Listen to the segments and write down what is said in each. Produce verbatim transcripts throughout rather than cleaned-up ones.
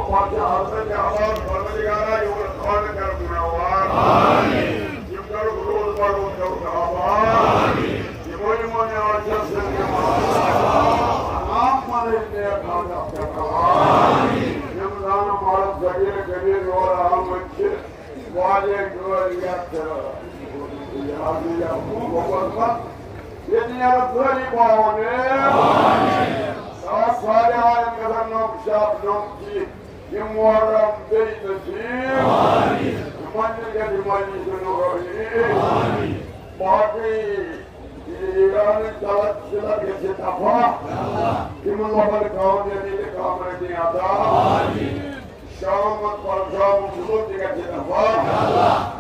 پتہٕ چھِ حضرت عباس پروردگارا یور خانہٕ کر منور۔ آمین۔ یِم کرُکھ روز بروز کرُکھ آباد۔ آمین۔ یِمو یِمو نعمت چھَس سۭتۍ یِمن۔ تمام پنٕنۍ نیک حاجت کرناو۔ آمین۔ یِم زن مرد صغیر کبیر یور آمٕتۍ چھِ، واریاہ گٲڑۍ یتھ، یہِ حظ یہِ یتھ گوٚبرس منٛز۔ ییٚتہِ نیرن سٲری پاوان۔ آمین۔ آ، سارے آیَن گژھن نۄقصان، نۄقصی۔ یہِ محرم بیٚیہِ نصیٖب۔ آمین۔ یِمن تہِ گژھِ مجلس نورانی۔ آمین۔ باقٕے یہِ ایرانٕچ دولت چھِ، تَتھ گژھِ دفع۔ آمین۔ تِمن لبن کامیٲبی تہٕ کامیٲبی عطا۔ آمین۔ شام پتہٕ شام شروع تہِ گژھِ دفع۔ آمین۔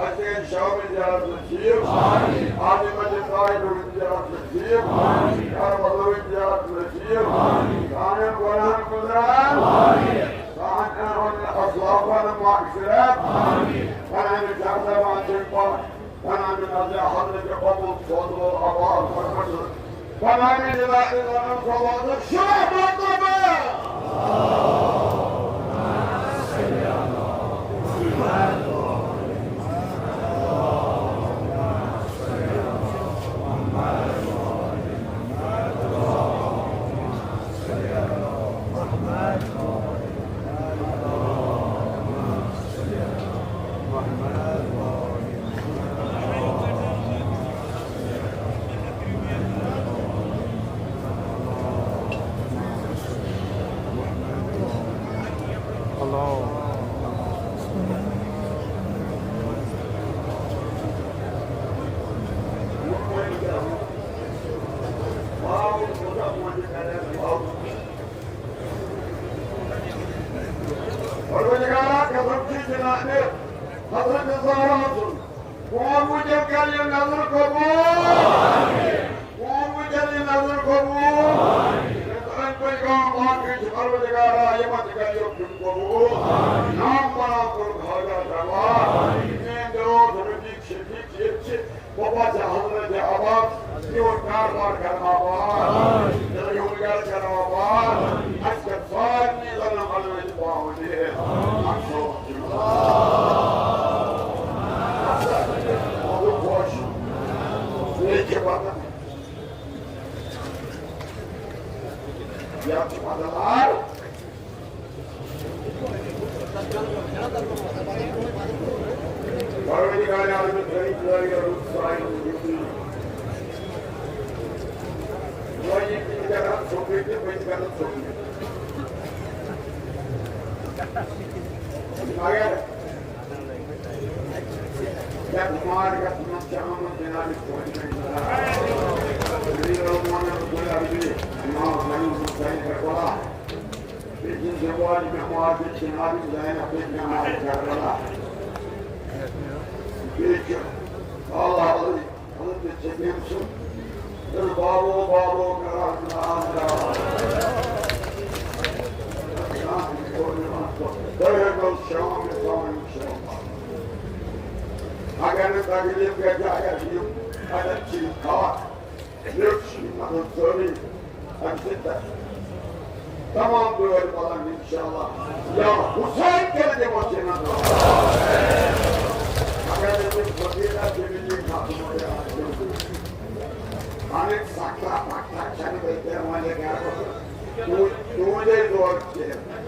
اَسہِ تہِ گژھِ شام زیارت نصیٖب۔ آمین۔ عالم مجلس صاحب زیارت نصیٖب۔ آمین۔ یار بزرگ زیارت نصیٖب۔ آمین۔ سانٮ۪ن گۄناہن گُزران۔ آمین۔ سانٮ۪ن اسلافن مغفرت۔ آمین۔ پنٕنۍ شخص مان چھِ پاک۔ پنٕنۍ نظر حضرت قبول سوزو آواز فرمٲیِو۔ پنٕنۍ نظر حضرت قبول سوزو۔ پروردگارا، قسم چھُ جناب حضرت زہرا سُنٛد۔ قوم وٕنکیٚن کر یہِ نظر قبول۔ قوم وٕنکیٚن یہِ نظر قبول۔ أنٛدۍ پٔکۍ گام باقٕے چھِ پروردگارا، یِمن تہِ کر یہِ قبول۔ نام پناہ کوٚرُکھ حاجت روا۔ میٲنۍ دِل اوس رفیق شفیق ییٚتہِ چھِ۔ بابا چھِ حضرت عباس، یِہُنٛد کاربار کرناوان، یِہُنٛد گرٕ کرناوان۔ اَسہِ کَرِ سارنٕے زَنَن پَنٕنۍ پاوٕنۍ۔ اَصٕل۔ خۄش۔ ییٚتہِ چھِ پَتہٕ۔ یَتھ چھِ پَتہٕ لار۔ پروردگار عالم، کریم، لا الہ الا انت۔ وۄنۍ یہِ تہِ کران ژھوٚپٕے تہٕ بہٕ تہِ کران ژھوٚپٕے۔ مگر یَتھ مارکس منٛز چھِ آمُت جناب صٲب۔ امیر المومنین رسول عربی، امام حسین حسین کربلا۔ بیٚیہِ چھِ زِموارِ مےٚ ماجہِ چھِ ناوِ زینب بِنت عمر کربلا۔ بیٚیہِ چھِ اعلیٰ حضرت، حضرت سکین سُنٛد۔ تہٕ بابو، بابو کران ناز کران۔ تۄہہِ ہیٚکو شام تام اِنشاءاللہ۔ اگر نہٕ تکلیٖف گژھِ، اگر یِم، اگر چھِ یِم کَتھ۔ مےٚ چھِ مطلب ضروٗری اَمہِ سۭتۍ تَتہِ تمام دٲرۍ بلند اِنشاءاللہ۔ یا حسین کٔرِتھ دِمو ژےٚ نظر۔ اگر نہٕ تِم فقیٖر آسہِ، تٔمِس یی کَتھ منٛز یاد۔ اَمِکۍ سَکھا پَکھا چھَنہٕ بیٚیہِ تہِ وَنہِ گَرٕ۔ تُہُنٛد، تُہُنٛدے دور کینٛہہ۔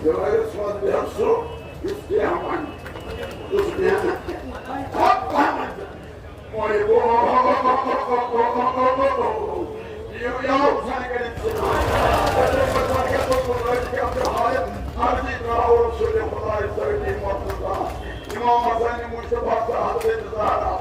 یہِ ٲسۍ وَنان، بیٚہہ سُہ، یُس کینٛہہ وَنہِ، یُس محنت کَرِ، کھۄتہٕ پَہَن کَرِ۔ مولوی گوٚو، یہِ یہِ آو سانہِ گَرِ۔ عرضی ترٛاوو رسول خدایہِ سٲری مخلوقات۔ امام حسن مجتبیٰ تہٕ حضرت زہرا۔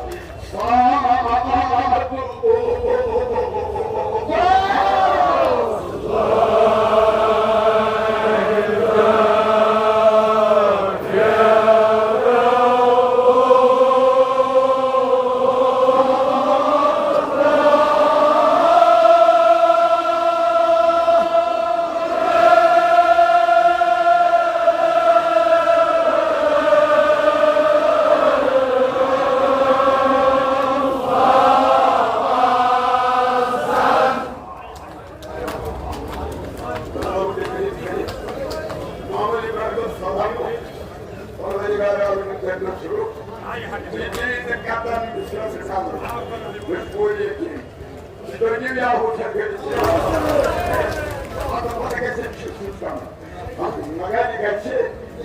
مگر یہِ گژھِ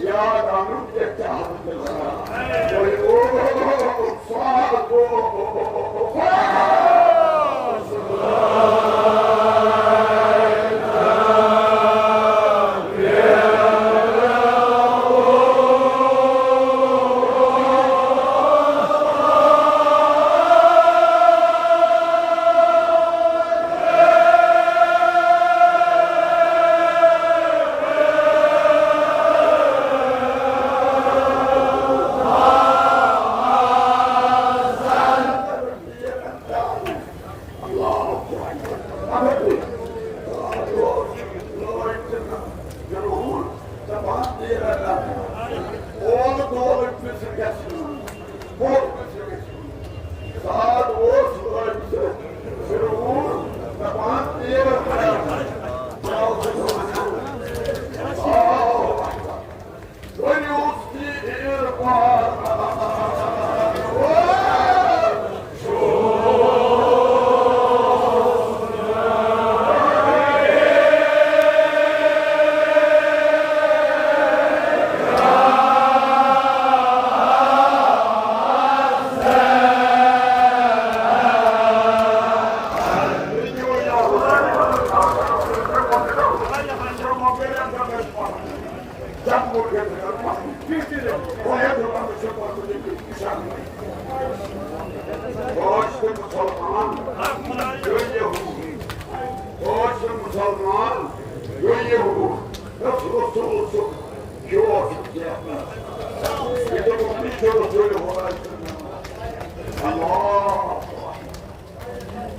یاد اَنُن تہِ ژےٚ حضرت۔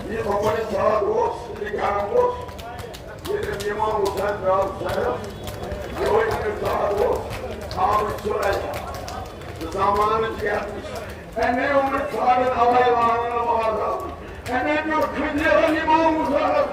یہِ بہٕ پنٕنۍ ذات اوس، یہِ گرم اوس، ییٚتٮ۪ن امام حسین درٛاو صاحب، یِہوٚے پنٕنۍ ذات اوس، آمٕتۍ سورے زمانہٕ چھِ یَتھ نِش۔ اَمے عمرِ ژھانٛڈن اوے لاگان وازٕ۔ أمۍ دیُت خٔزیٖرَن یِمو مُشورَس۔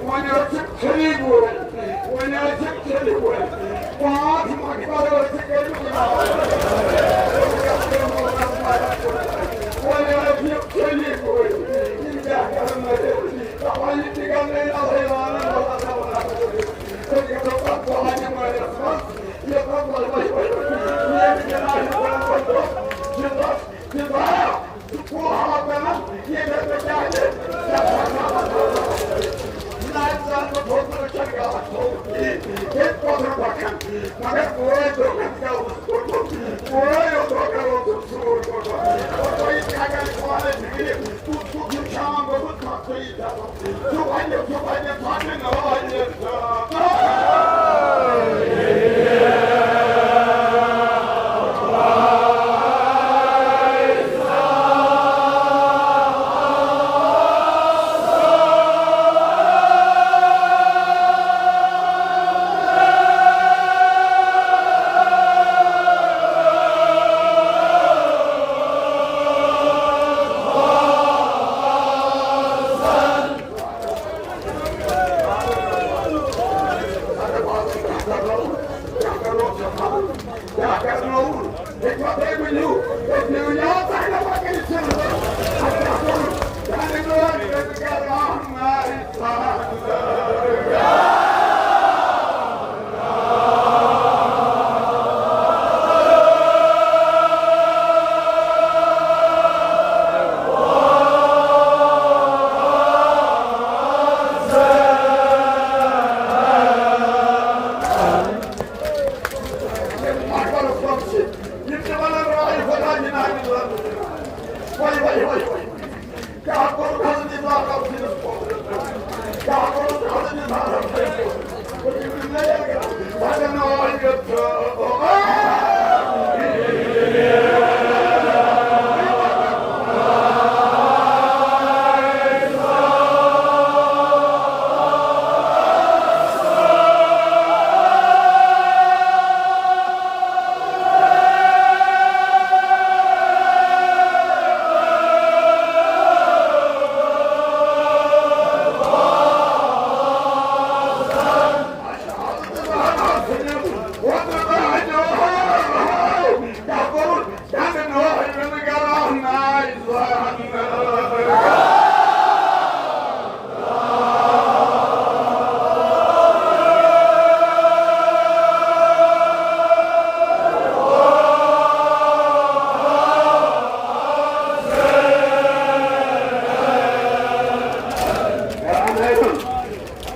وۄنۍ ٲسِکھ ژھٔری وٲلۍ، وۄنۍ ٲسِکھ ژھٔری وٲلۍ۔ پانٛژھ مقبر ٲسِکھ کٔرمٕتۍ یِمو۔ وۄنۍ ٲسِکھ ژھٔری وٲلۍ۔ یِم کیٛاہ کَرَن وۄنۍ؟ دَپان، یہِ تہِ گَنٛڈَے نہ حیوانَن وَلا نہ وَلا۔ أسۍ گژھو پَتہٕ بَلاے مٲلِس منٛز۔ یہِ پَتہٕ وَلہٕ وَلہٕ وَلہٕ۔ یہِ تہِ گِنٛدان، یہِ پَتہٕ وَلہٕ وَلہٕ۔ یہِ لَس، یہِ ضایع۔ ژٕ کُل ہاو کران، ییٚتہِ ژےٚ کیٛاہ چھِ؟ ژےٚ چھےٚ غلط کوٚرمُت۔ نہ، ژٕ ہن نہٕ تھوٚد نہٕ وٕچھان غلط تھوٚوُتھ کِہیٖنۍ۔ ییٚتہِ پوٚتُر پکان۔ مگر بوے دوٚپُن، ژےٚ اوس کوٚرمُت۔ بوے اوس دۄکر اوسُم سوٗر کوٚرمُت۔ اور تۄہہِ کیٛاہ کرِ پانَے فِکرِ؟ کُس کُس چھُ شام گوٚمُت، پتہٕ چھُ یہِ دَپان۔ ژٕ وَنہِ، ژٕ وَنہِ، ژٕ وَنہِ، نہ وَنہِ۔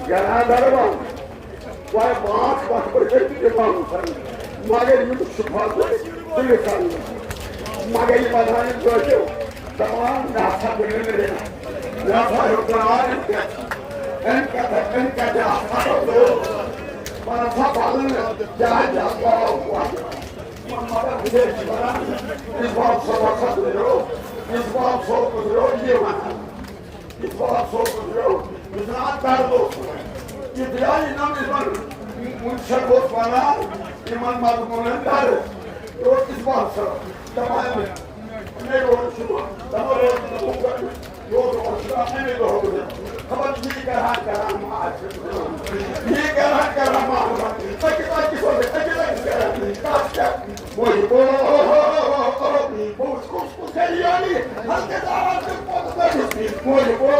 گران دروازٕ۔ وۄنۍ پانٛژھ وقت پٮ۪ٹھ گٔے تہِ اِمام حسین، مگر یِم چھِ فضلہٕ تُلِتھ کرنہٕ۔ مگر یِم ادانہِ کٲشِر دَپان، مےٚ ہسا بنیو نہٕ ریٚہہ۔ مےٚ ہسا ہیوٚک نہٕ آو أمۍ کَتھِ، أمۍ کَتھِ، أمۍ کَتھِ آسہٕ ہا دوٗر۔ پَتہٕ ہسا بَدل مےٚ جاے جاے آو وَتھ۔ مگر بہٕ چھُس وَنان، اِقبال صٲب ہسا گُزریو، اِقبال صٲب گُزریو یہِ وَنان۔ اوس وَنان یِمَن مضموٗنَن درس۔ یہِ اوس اِسماعیل صٲب دَپان، مےٚ اوس سُہ دَپان، اوس نہٕ بہٕ یہِ اوس اوس نہٕ اَمے دۄہ بہٕ خبر یہِ کَران کَران ما آسہِ۔ یہِ کَران کَران ما آسہِ۔ أکِس أکِس اوس أکِس أکِس کَران۔ کَتھ کیٛاہ؟ وۄنۍ بہٕ وٕچھ کُس کُس ہیٚیہِ یعنی ہَتھ تہِ دَران تہٕ پَتہٕ کٔرِتھ۔ وۄنۍ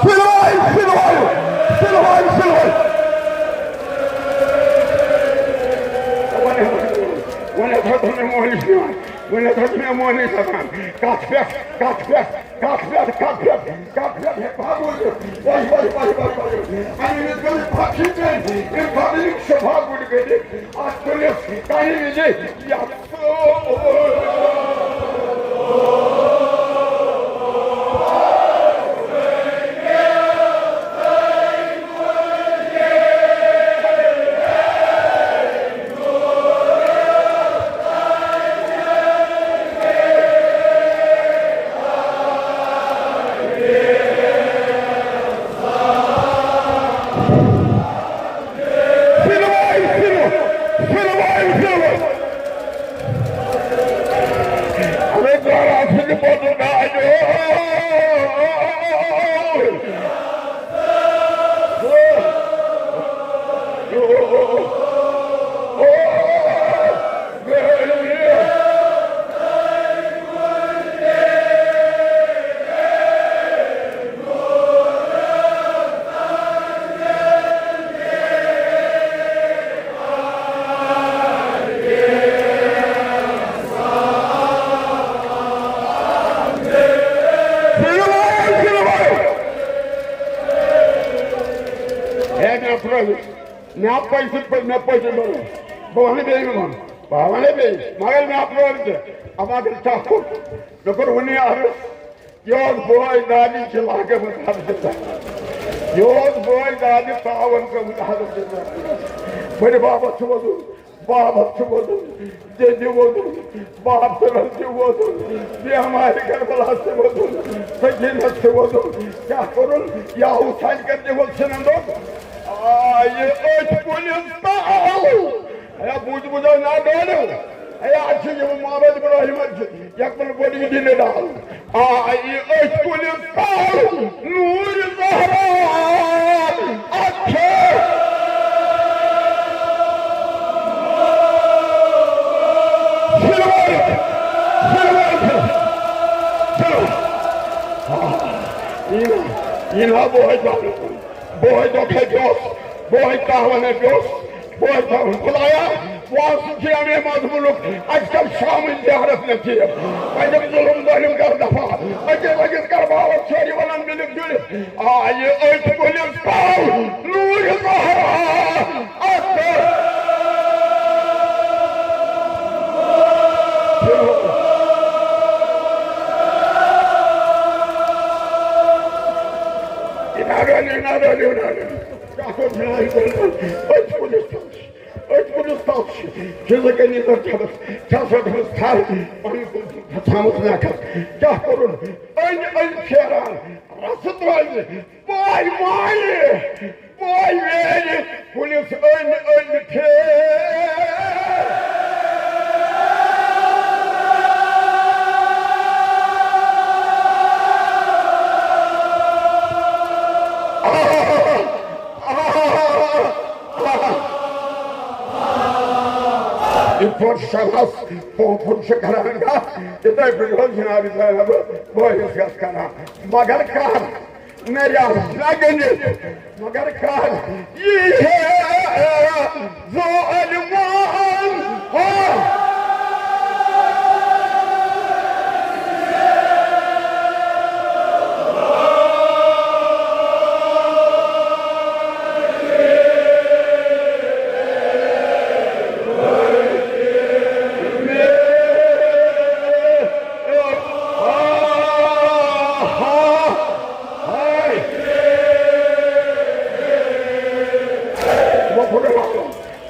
فِلحال، فِلحال، فِلحال، فِلحال۔ وۄنۍ ہسا چھُ مےٚ مولوی سَمان، وۄنۍ ہسا چھُ مےٚ مولوی سَمان۔ کَتھ پٮ۪ٹھ، کَتھ پٮ۪ٹھ، کَتھ پٮ۪ٹھ، کَتھ پٮ۪ٹھ، کَتھ پٮ۪ٹھ ہٮ۪کہٕ بہٕ بوٗزِتھ؟ وۄنۍ، وۄنۍ، وۄنۍ، وۄنۍ، وۄنۍ۔ اَمہِ وِزِ گٔے پھَکھ ہِنٛدۍ، یِم پَنٕنۍ چھِ بھاگ گُلہِ گٔنٛڈِتھ۔ اَتھ کُلِس کَنہِ وِزِ یَتھ فِلوٲے، فِلو، فِلوٲے، فِلو۔ اَوَے گوٚو اَتھ سۭتۍ پوٚتُس ناو۔ ہے، مےٚ ترٛٲوِتھ۔ مےٚ پَزِ، مےٚ پَزِ بَرُن۔ بہٕ وَنہٕ بیٚیہِ وَنہٕ۔ بہٕ وَنَے بیٚیہِ، مگر مےٚ اَپٲرۍ تہِ، اَما اگر ژےٚ کوٚر، مےٚ کوٚر وُنی عرض، یہِ اوس بوے دادی چھِ لاگمٕژ حضرت۔ یہِ اوس بوے دادی تعاوُن کوٚرمُت حضرت۔ بٔڑِ بابَس چھُ وَدُن، بابَس چھُ وَدُن، جدِ وَدُن، باب صٲبَس چھُ وَدُن، بیمارِ کربلاہَس چھُ وَدُن، سکیٖنَس چھُ وَدُن۔ کیٛاہ کوٚرُن؟ یا حسین کَتہِ ووت سِنَن دوٚپ، آ، یہِ أتھۍ کُلِس تَل۔ ہے، بوٗزِو، بوٗزِو، نادٲنِو۔ ہے، اَتھ چھِ یِم محمد ابراہیم، اَتھ چھِ یَکمَن گۄڈٕ یہِ دِلہِ ڈال۔ آ، یہِ أتھۍ کُلِس تَل، نوٗرِ زہرا، اَتھ چھِ سِلوَر، سِلوَر، سِلوَر۔ آ، یہِ نا، یہِ نا بہٕ ہے زانہٕ۔ بہٕ ہے دۄکھے پیوس، بہٕ ہے تاوَن ہے پیوس، بہٕ ہے تاوَن۔ خدایا، واسطہٕ چھُ اَمے مضموٗنُک، اَسہِ کَر شامٕچ زیارت نصیٖب۔ اَتیُک ظُلُم ظٲلِم کَر دفع۔ أکِس أکِس کَر باوَتھ سٲری وَنان مِلِتھ جُلِتھ۔ آ، یہِ أتھۍ کُلِس تَل، نوٗرِ زہرا، اَتھ پٮ۪ٹھ۔ یہِ نادٲنی، نادٲنی، نادٲنی۔ کیٛاہ کوٚر جنابِ گۄڈٕ؟ أتھۍ کُلِس تَل چھِ، أتھۍ کُلِس تَل چھِ۔ فِضہٕ کٔنی زَن چھَس، چھَس رٔٹمٕژ تھَل، پَنُن کُل ژھانٛمُت نَکھَس۔ کیٛاہ کوٚرُن؟ أنۍ أنۍ پھیران، رَسہٕ ترٛٲوِتھ، پاے ماے، پاے ویرِ، کُلِس أنۍ أنۍ پھیر۔ پھُٹ شمس پوپُر چھُ کران کتھ، یِتھے پٲٹھۍ اوس جناب زینب بٲیِس یَتھ کران۔ مگر کر مےٚ رژھ نہ گٔنٛڈِتھ، مگر کر یہِ ہے ظٲلمان۔ ہا۔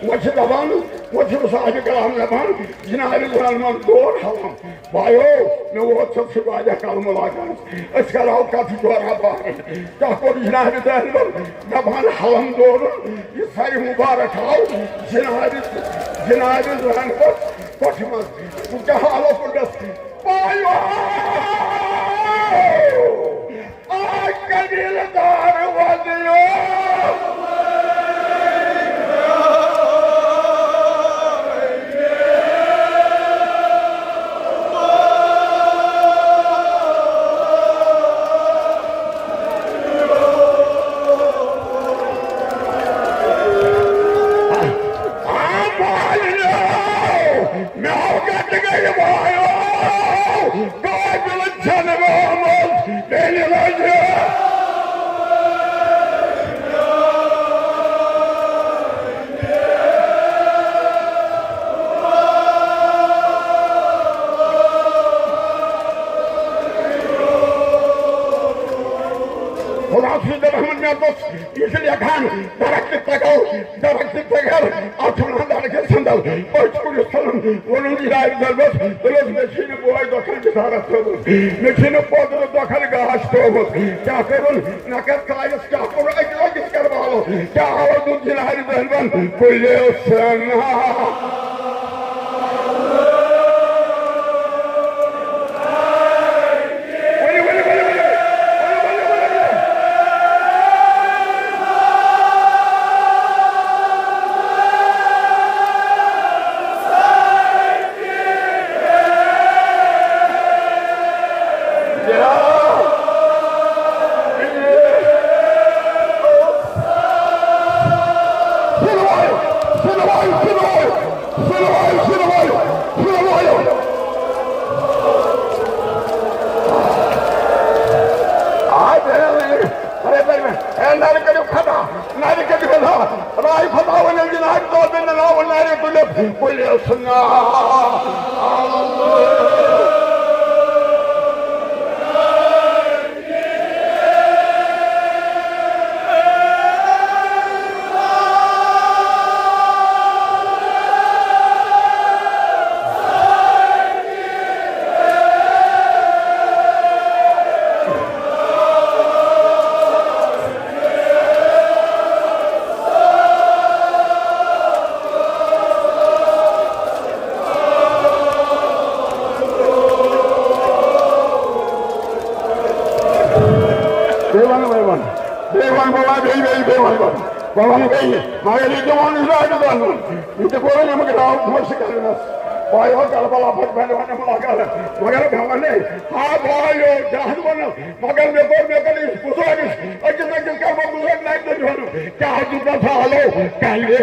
وۄنۍ چھِ دَپان، وۄنۍ چھِ صاحب کرام دَپان، جناب عالمَن دور حرام۔ بایو، مےٚ ووت ژےٚ سۭتۍ واریاہ کال مُلاقات۔ أسۍ کَرو کَتھ جورا بار۔ کیٛاہ کوٚر جناب طالبَن؟ دَپان حلم دورُن، یہِ سَرِ مُبارک آو جناب، جناب زینبَس کۄٹھِ منٛز۔ بہٕ کیٛاہ حالو کوٚرنَس؟ بایو! آ قبیلہٕ دار ودیو۔ آ بالنیو، مےٚ ہاو کتہِ گٔیہِ بایو۔ قٲبِل چھَنہٕ گوٚمُت بیٚنہِ لَجہِ۔ خدا سٕنٛدِ رحمتہٕ مےٚ دوٚپ، یہِ چھُ لیکھان، درخت پگل، درخت پگل، اتھ چھُ ونان درخت سندل۔ أتھۍ کُلِس تھوٚوُن، ووٚنُن جناب ظالمس، دوٚپُس، مےٚ چھُے نہٕ بوے دۄکھل بِسارت تھٲومٕژ، مےٚ چھُے نہٕ پوترٕ دۄکھل گاش ترٛوومُت۔ کیٛاہ کوٚرُن؟ نہ کتھ کالس کیٛاہ کوٚر أکِس أکِس کربالس؟ کیٛاہ حالت دیُت جناب ظالمن؟ کُلِس سنا۔ ؤلِو، ؤلِو، ؤلِو، ؤلِو۔ آ، بہرحال، اے، نرِ کٔرِو فتح، نرِ کٔرِو فتح۔ رائے فتح ونیو جناب تو بن ناو نرِ تُلِتھ، ؤلِو سنا۔ بیٚیہِ وَنہٕ، بیٚیہِ وَنہٕ۔ بیٚیہِ وَنہٕ بہٕ وۄنۍ، بیٚیہِ، بیٚیہِ، بیٚیہِ وَنہٕ بہٕ۔ بہٕ وَنہٕ بیٚیہِ، مگر یہِ دِمو نہٕ زیادٕ دَنٛد۔ یہِ تہِ کوٚرُن یِم گرٛاو خۄش کَرنَس۔ بایو کربلا پٮ۪ٹھ بَنہِ وۄنۍ مُلاقات۔ مگر بہٕ وَنَے، آ بایو، کیٛاہ حظ وَنو؟ مگر مےٚ کوٚر، مےٚ کٔر یہِ گُزٲرِش، أکِس أکِس کَرٕ بہٕ گُزٲرِش، نَتہٕ نہٕ چھُنہٕ۔ کیٛاہ حظ چھُ پَتہٕ حالو کَلہِ؟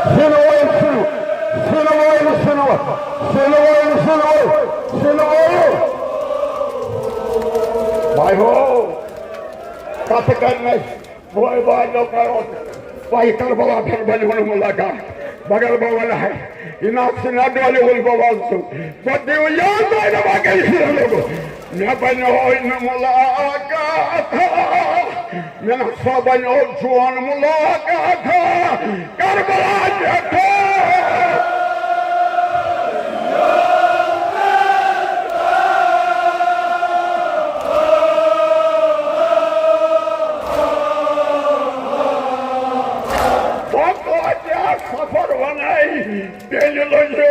سِنہٕ وٲلۍ، سِنہٕ، سِنہٕ وٲلۍ، سِنہٕ وٲلۍ، سِنہٕ وٲلۍ، سِنہٕ وٲلۍ، سِنہٕ وٲلۍ۔ بھائی ہو، کتھ کرنس بوے بھائی لوگ کرو، بھائی کربلا پھر بنی ہوں ملاقات، مگر بابا ہے، اناس نہ ڈولی ہوں بابا سو، بدیو یاد آئے نہ باقی سر لوگو، نہ بنی ہوئی نہ ملاقات۔ مےٚ نہ سا بنیو چون ملاقات کربلا پٮ۪ٹھ۔ تیٚلہِ لٔجیو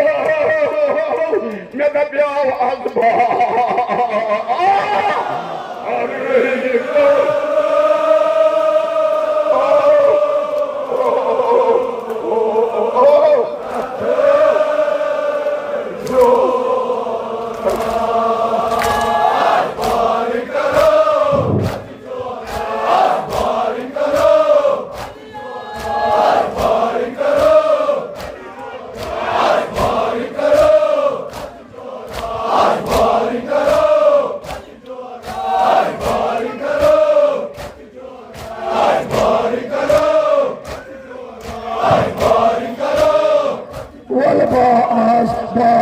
مےٚ دَپیو اَز بہٕ۔ وَلہٕ با آس با۔